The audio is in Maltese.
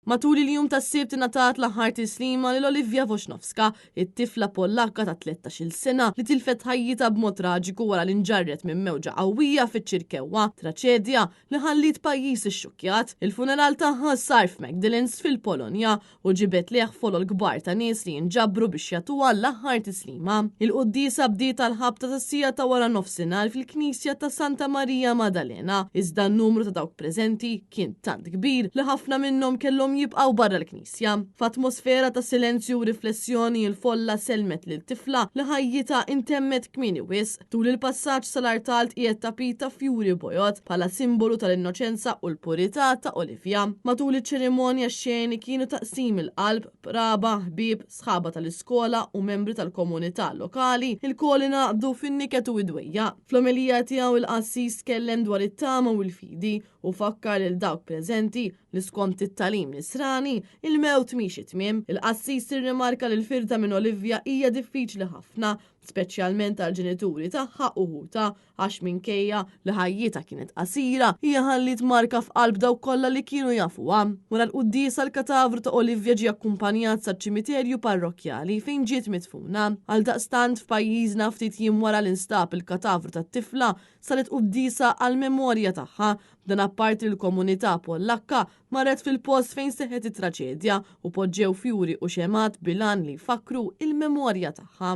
Matul il-jum tas-Sibt ingħatat l-aħħar tislima lil Olivia Wosnowska, it-tifla Pollakka ta' 13-il sena li tilfet ħajjitha b'mod traġiku wara li nġarret minn mewġa qawwija fiċ-Ċirkewwa, traċedja li ħalliet pajjiż ixxukkjat. Il-funeral tagħha sar f'Magdalens fil-Polonja u ġibed lejh folol kbar ta' nies li jinġabru biex jagħtuha l-aħħar tislima. Il-quddiesa bdiet għall-ħabta tas-siegħa ta' wara nofsinhar fil-knisja ta' Santa Marija Madalena, iżda n-numru ta' dawk preżenti kien tant kbir li ħafna minnhom kellhom jibqgħu barra l-knisja. F'atmosfera ta' silenzju u riflessjoni l-folla sellmet lil tifla li ħajjitha intemmet kmieni wisq. Tul il-passaġġ sal-artal tqiegħed tapit ta' fjuri bojod bħala simbolu tal-innoċenza u l-purità ta' Olivia. Matul iċ-ċerimonja x-xeni kienu ta' qsim il-qalb, qraba, ħbieb, sħabha tal-iskola u membri tal-komunità lokali lkoll ingħaqdu fin-niket u d-dwejjaq. Fl-omelija tiegħu il-qassis tkellem dwar it-tama u l-fidi u fakkar lil dawk preżenti li skont it-tagħlim Nisrani, il-mewt mhix it-tmiem. Il-qassis irrimarka li l-firda minn Olivia hija diffiċli ħafna, speċjalment għall-ġenituri tagħha u ħutha, għax minkejja li ħajjitha kienet qasira, hija ħalliet marka f'qalb dawk kollha li kienu jafuha. Wara l-quddiesa l-katavru ta' Olivia ġie akkumpanjat saċ-ċimiterju parrokkjali fejn ġiet midfuna. Għaldaqstant f'pajjiżna ftit jiem wara li nstab il-katavru tat-tifla, saret quddiesa għall-memorja tagħha. Dan apparti li l-komunità Pollakka marret fil-post fejn seħħet it-traċedja u poġġew fjuri u xemgħat bil-għan li jfakkru il-memorja tagħha.